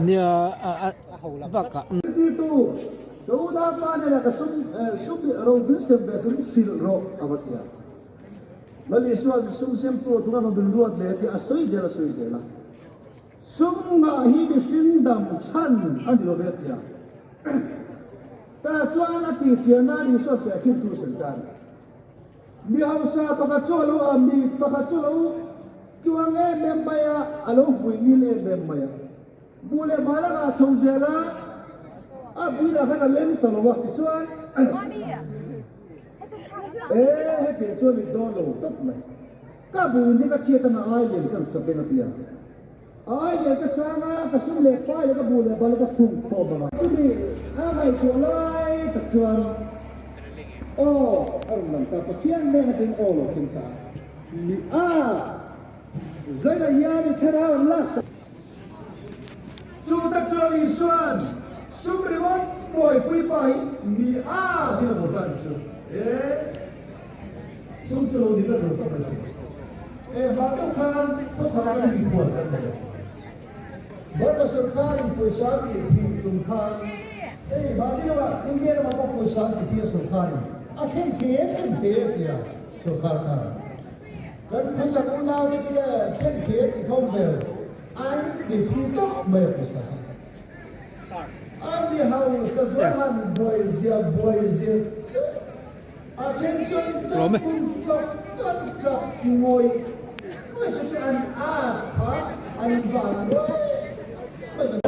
Nia bakah. Zirtirtu, Doda pa nena ka sum sum ro min sem ve turin hrilh rawh a va ti a. Lal Isua sum semtu tunga rawn min ruat leh tih a sawi zel a sawi zel a. Sum ngah hi mihring dam chhan a ni lo ve a ti a. Tah chuan a tihchian nan Isua tehkhin thu sawi ta a ni. Mi hausa pakhat chu a lo a, mi pakhat chu a lo tuang em em mai a, a lo hmui ngil em em mai a. Buh leh bal a rah chho zel a, a builah khan a leng ta lo a, tichuan e hetiang chuan i dawn lo tawp mai. Ka buin hi ka thiat anga ai lian kan sa beng a ti a. A ai lian ka sang a, ka sum leh pai leh ka buh leh bal ka khung khawm ang a. Chumi a ngaihtuah lai tak chuan aw a rawn lang ta, Pathian nen atangin aw lo thleng ta a ni a. Zaina hian i thlarau an laksak. Chu tak chuan Isua'n sum ringawt buaipui pa hi ni a tih a lo ta ni chu. E, sum chu lo ni vek lo tak mai thei. E, hma deuh khan khawchhak atangin mikhual kan nei a. Burma sorkarin pawisa a tih thih tum khan, hei mahni lamah India lamah pawh pawisa an ti thih a sorkarin a thleng thei e, thleng thei e tia sorkar khan. Kan khawchhak unaute chu le thleng thei e ti khawm vel. An ti thi tawp mai a pawisa kha. An ti hausa zual han buai zia buai zia chu a then chuan tlawk in tlawk chuan tlawk ngawih ngawih chu chu an at phah an van ruai mai.